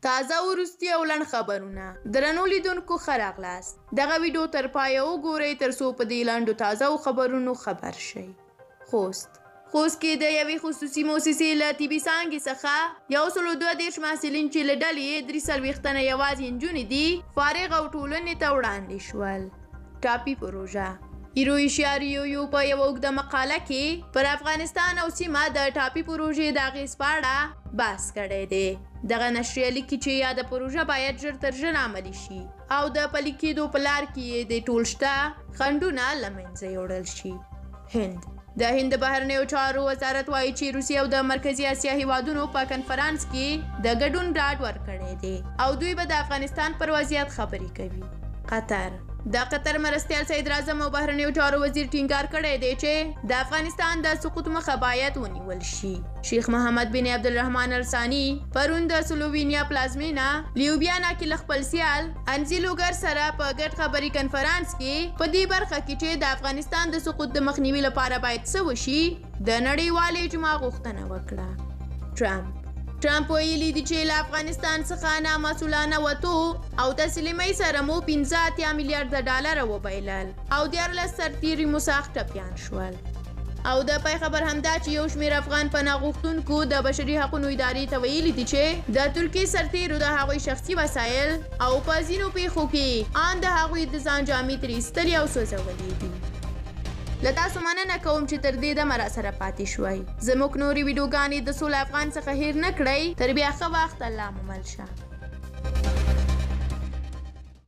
تازه وروستي او لنډ خبرونه. درنو لیدونکو ښه راغلاست. دغه ویډیو تر پایه وګورئ تر څو په دې لنډو تازه خبرونو خبر شئ. خوست، خوست کې د یوې خصوصي موسسې له طبي څانګې څخه 132 محصلین چې له ډلې یې 43 تنه یوازې نجونې دي، فارغ او ټولنې ته وړاندې شول. ټاپي پروژه، ایرویشیا ریویو په یوه اوږده مقاله کې پر افغانستان او سیمه د ټاپي پروژې د اغېز په اړه بحث کړی دی. دغه نشریه لیکي چې یاده پروژه باید ژر تر ژره عملي شي او د پلي کېدو په لار کې یې د ټول شته خنډونه له منځه یوړل شي. هند، د هند د بهرنیو چارو وزارت وایي چې روسیې او د مرکزي اسیا هیوادونو په کنفرانس کې د ګډون ډاډ ورکړی دی او دوی به د افغانستان پر وضعیت خبرې کوي. قطر، د قطر مرستیال سید اعظم او بهرنیو چارو وزیر ټینګار کړی دی چې د افغانستان د سقوط مخه باید ونیول شي. شیخ محمد بن عبدالرحمن الثاني پرون د سلووینیا پلازمینه لیوبیانا کې له خپل سیال انزي لوګر سره په ګډ خبري کنفرانس کې په دې برخه کې چې د افغانستان د سقوط د مخنیوي لپاره باید څه وشي، د نړیوالې اجماع غوښتنه وکړه. ټرمپ ویلي دي چې له افغانستان څخه نامسؤلانه وتو او تسلیمۍ سره مو 85 میلیارډ ډالر وبایلل او 13 سرتیري مو سخت ټپیان شول. او د پای خبر هم دا چې یو شمېر افغان پناه غوښتونکو د بشري حقونو ادارې ته ویلي دي چې د ترکیې سرتیرو د هغوی شخصي وسایل او په ځینو پیښو کې آن د هغوی د ځان جامې ترې ایستلې او سوځولې دي. له تاسو مننه کوم چې تر دې دمه را سره پاتې شوئ. زموږ نورې ویډیوګانې د سوله افغان څخه هیر نه کړئ. تر بیا ښه وخت، الله مو مل شه.